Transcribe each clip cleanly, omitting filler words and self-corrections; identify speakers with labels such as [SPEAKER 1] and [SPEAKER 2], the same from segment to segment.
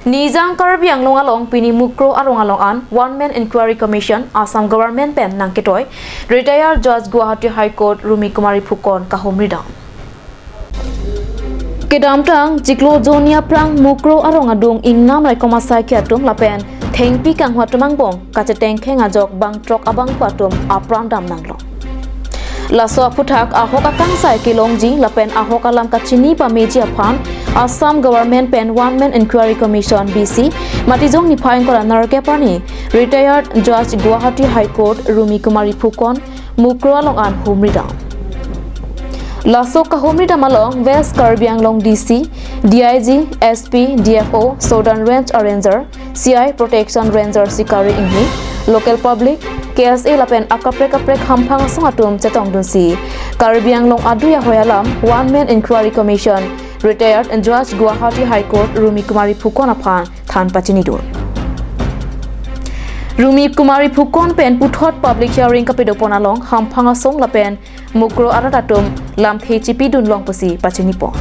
[SPEAKER 1] Nijang Karbi Anglong along pini Mukroh arong along an One Man Inquiry Commission Assam Government pen nangketoi retired Judge Guwahati High Court Rumi Kumari Phukan kahomridam. Kedamtang jiklo jonia prang Mukroh arong adung ingnam raikoma sai kyatum lapen thengpi kang huatumang bong kacheteng kheng ajok bang trok abang patum apram dam nanglo. Laso aputhak ahok akang sai kilongji lapen ahok alam kachini pa meji aphan Assam Government pen One Man Inquiry Commission BC matijong ni phaing kora narke pani retired Judge Guwahati High Court Rumi Kumari Phukan Mukroh along an humrida. Laso kahumrida malong West Karbi Anglong DC, DIG, SP, DFO, Southern Range Ranger, CI Protection Ranger Sikari Inghi, local public, KSA lapen akapre kapre khamphang asong atum chetong dun si Karbi Anglong aduya hoyalam One Man Inquiry Commission retired Judge Guwahati High Court Rumi Kumari Phukan aphan than pachini dur. Rumi Kumari Phukan pen puthot public hearing kapido ponalong hamphang asong lapen Mukroh aratatum lam thechipi dun long pusi pachini po.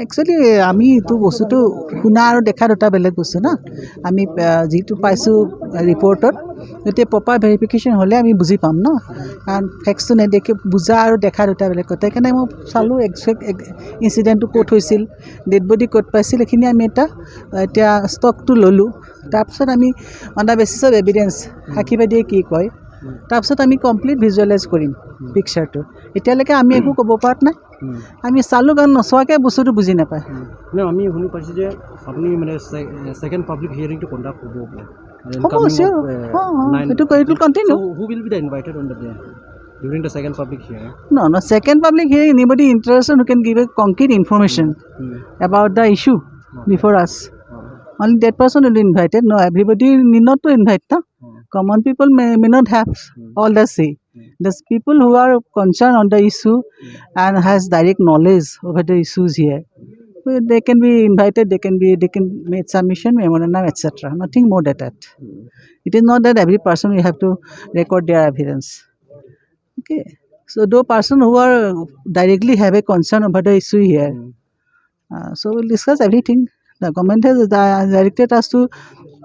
[SPEAKER 2] Actually আমি এইটো বস্তুটো শুনা আৰু দেখা দুটা বেলেগ বস্তু না। আমি যিটো পাইছোঁ ৰিপৰ্টত, গতিকে প্ৰপাৰ ভেৰিফিকেশ্যন হ'লে আমি বুজি পাম ন, কাৰণ ফেক্টছটো নেদেখি বুজা আৰু দেখা দুটা বেলেগ কথা। সেইকাৰণে মই চালোঁ একজেক্ট ইনচিডেণ্টটো ক'ত হৈছিল, ডেড বডি ক'ত পাইছিল, এইখিনি আমি এটা এতিয়া ষ্টকটো ল'লোঁ। তাৰপিছত আমি on the basis of evidence সাক্ষীবাদীয়ে কি কয়, তাৰপিছত আমি কমপ্লিট ভিজুৱেলাইজ কৰিম পিকচাৰটো। এতিয়ালৈকে আমি একো ক'ব পৰা নাই, আমি চালোঁ, কাৰণ নোচোৱাকৈ বস্তুটো বুজি নাপায়।
[SPEAKER 3] মানে আমি শুনি পাইছোঁ যে আপুনি মানে ছেকেণ্ড পাব্লিক হিয়াৰিংটো কণ্ডাক্ট হ'ব।
[SPEAKER 2] হ'ব, চিয়'ৰ। অঁ, সেইটো এইটো continue.
[SPEAKER 3] Who will be the invited on the day during the second public hearing?
[SPEAKER 2] No, second public hearing, anybody interested who can give a concrete information about the issue before us. Only that person will be invited. No, everybody need not to invite. No? Common people may not have all the say. The people who are concerned on the issue and has direct knowledge over the issues here, well, they can be invited, they can make submission, memorandum, etc. Nothing more than that. It is not that every person we have to record their evidence. Okay. So those person who are directly have a concern over the issue here, so we'll discuss everything. The government has directed us to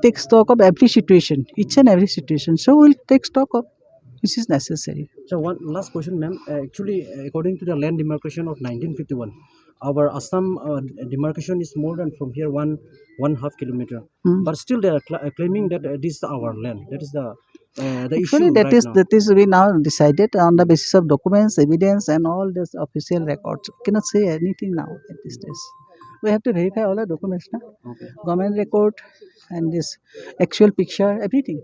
[SPEAKER 2] take stock of every situation, each and every situation. So we'll take stock of which is necessary.
[SPEAKER 3] So one last question, ma'am. Actually, according to the land demarcation of 1951, our Assam demarcation is more than from here one half kilometer. But still they are claiming that this is our land. That is the
[SPEAKER 2] Actually,
[SPEAKER 3] issue
[SPEAKER 2] that
[SPEAKER 3] right
[SPEAKER 2] is
[SPEAKER 3] now.
[SPEAKER 2] That is we now decided on the basis of documents, evidence, and all this official records. We cannot say anything now at this stage. We have to verify all the documents, na?
[SPEAKER 3] Okay.
[SPEAKER 2] Government record and this actual picture, everything.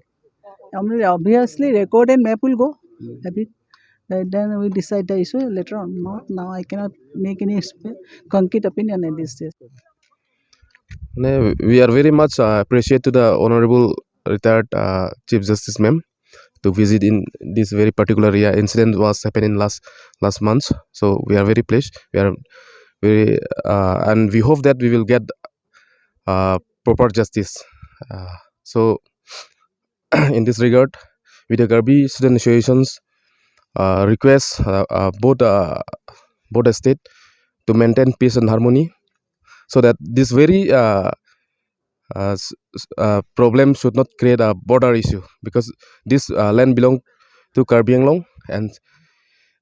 [SPEAKER 2] I mean, obviously, record and map will go. Then we decide the issue later on. Not now. I cannot make any concrete opinion at this stage.
[SPEAKER 4] মানে we are very much appreciate to the honorable retired Chief Justice ma'am to visit in this very particular area. Incident was happened in last last month, so we are very pleased. We are very and we hope that we will get proper justice. So in this regard, with the Karbi Student Associations request both the state to maintain peace and harmony so that this very problem should not create a border issue, because this land belong to Karbi Anglong and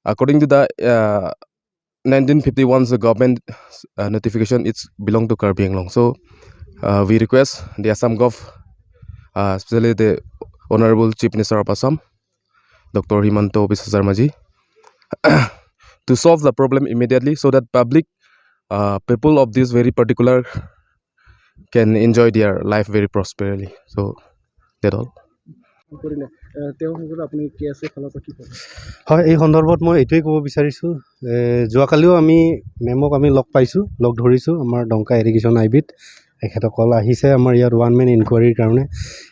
[SPEAKER 4] according to the 1951's government notification, it's belong to Karbi Anglong. So we request the Assam Gov, especially the Honorable Chief Minister of Assam, Dr. Himanta Biswa Sarma ji, to solve the problem immediately so that public people of this very particular can enjoy their life very prosperly. So that all.
[SPEAKER 3] কৰিলে তেওঁ সম্পৰ্কত আপুনি কি আছে ফালৰ পৰা কি ক'ব?
[SPEAKER 5] হয়, এই সন্দৰ্ভত মই এইটোৱেই ক'ব বিচাৰিছোঁ, যোৱাকালিও আমি মেমক আমি লগ পাইছোঁ, লগ ধৰিছোঁ আমাৰ ডংকা ইৰিগেশ্যন আই বিত। তেখেতসকল আহিছে আমাৰ ইয়াত ওৱান মেন ইনকুৱাৰীৰ কাৰণে।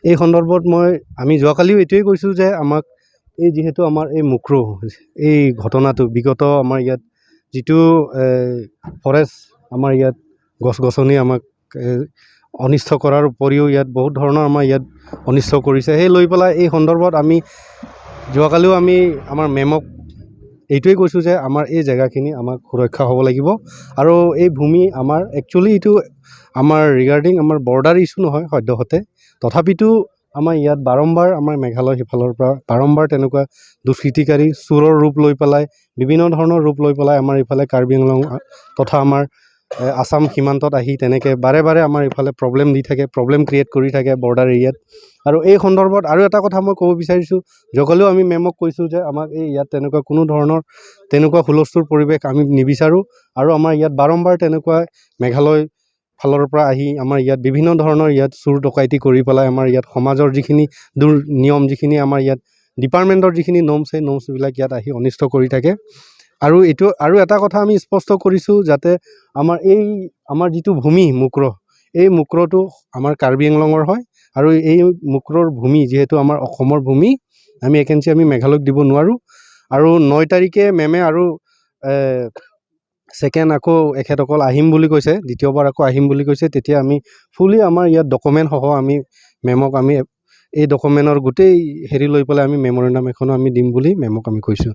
[SPEAKER 5] এই সন্দৰ্ভত মই আমি যোৱাকালিও এইটোৱেই কৈছোঁ যে আমাক এই যিহেতু আমাৰ এই মুক্ৰ এই ঘটনাটো বিগত আমাৰ ইয়াত যিটো ফৰেষ্ট আমাৰ ইয়াত গছ গছনি আমাক অনিষ্ট কৰাৰ উপৰিও ইয়াত বহুত ধৰণৰ আমাৰ ইয়াত অনিষ্ট কৰিছে। সেই লৈ পেলাই এই সন্দৰ্ভত আমি যোৱাকালিও আমি আমাৰ মেমক এইটোৱে কৈছোঁ যে আমাৰ এই জেগাখিনি আমাক সুৰক্ষা হ'ব লাগিব আৰু এই ভূমি আমাৰ একচুৱেলি এইটো আমাৰ ৰিগাৰ্ডিং আমাৰ বৰ্ডাৰ ইছ্যু নহয় সদ্যহতে। তথাপিতো আমাৰ ইয়াত বাৰম্বাৰ আমাৰ মেঘালয় সিফালৰ পৰা বাৰম্বাৰ তেনেকুৱা দুষ্কৃতিকাৰী চোৰৰ ৰূপ লৈ পেলাই, বিভিন্ন ধৰণৰ ৰূপ লৈ পেলাই আমাৰ ইফালে কাৰ্বি আংলং তথা আমাৰ আছাম সীমান্তত আহি তেনেকৈ বাৰে বাৰে আমাৰ ইফালে প্ৰব্লেম দি থাকে, প্ৰব্লেম ক্ৰিয়েট কৰি থাকে বৰ্ডাৰ এৰিয়াত। আৰু এই সন্দৰ্ভত আৰু এটা কথা মই ক'ব বিচাৰিছোঁ, যোৱাকালিও আমি মেমক কৈছোঁ যে আমাক এই ইয়াত তেনেকুৱা কোনো ধৰণৰ তেনেকুৱা হুলস্থুল পৰিৱেশ আমি নিবিচাৰোঁ। আৰু আমাৰ ইয়াত বাৰম্বাৰ তেনেকুৱা মেঘালয় ফালৰ পৰা আহি আমাৰ ইয়াত বিভিন্ন ধৰণৰ ইয়াত চুৰ ডকাইতি কৰি পেলাই আমাৰ ইয়াত সমাজৰ যিখিনি নিয়ম, যিখিনি আমাৰ ইয়াত ডিপাৰ্টমেণ্টৰ যিখিনি নৰ্মছ, সেই নৰ্মছবিলাক ইয়াত আহি অনিষ্ট কৰি থাকে। আৰু এইটো আৰু এটা কথা আমি স্পষ্ট কৰিছোঁ যাতে আমাৰ এই আমাৰ যিটো ভূমি মুক্ৰ, এই মুক্ৰটো আমাৰ কাৰ্বি আংলঙৰ হয় আৰু এই মুক্ৰৰ ভূমি যিহেতু আমাৰ অসমৰ ভূমি, আমি একেঞ্চি আমি মেঘালয়ক দিব নোৱাৰোঁ। আৰু 9 তাৰিখে মেমে আৰু ছেকেণ্ড আকৌ এখেতসকল আহিম বুলি কৈছে, দ্বিতীয়বাৰ আকৌ আহিম বুলি কৈছে। তেতিয়া আমি ফুলি আমাৰ ইয়াত ডকুমেণ্টসহ আমি মেমক আমি এই ডকুমেণ্টৰ গোটেই হেৰি লৈ পেলাই আমি মেমৰেণ্ডাম এখনো আমি দিম বুলি মেমক আমি কৈছোঁ।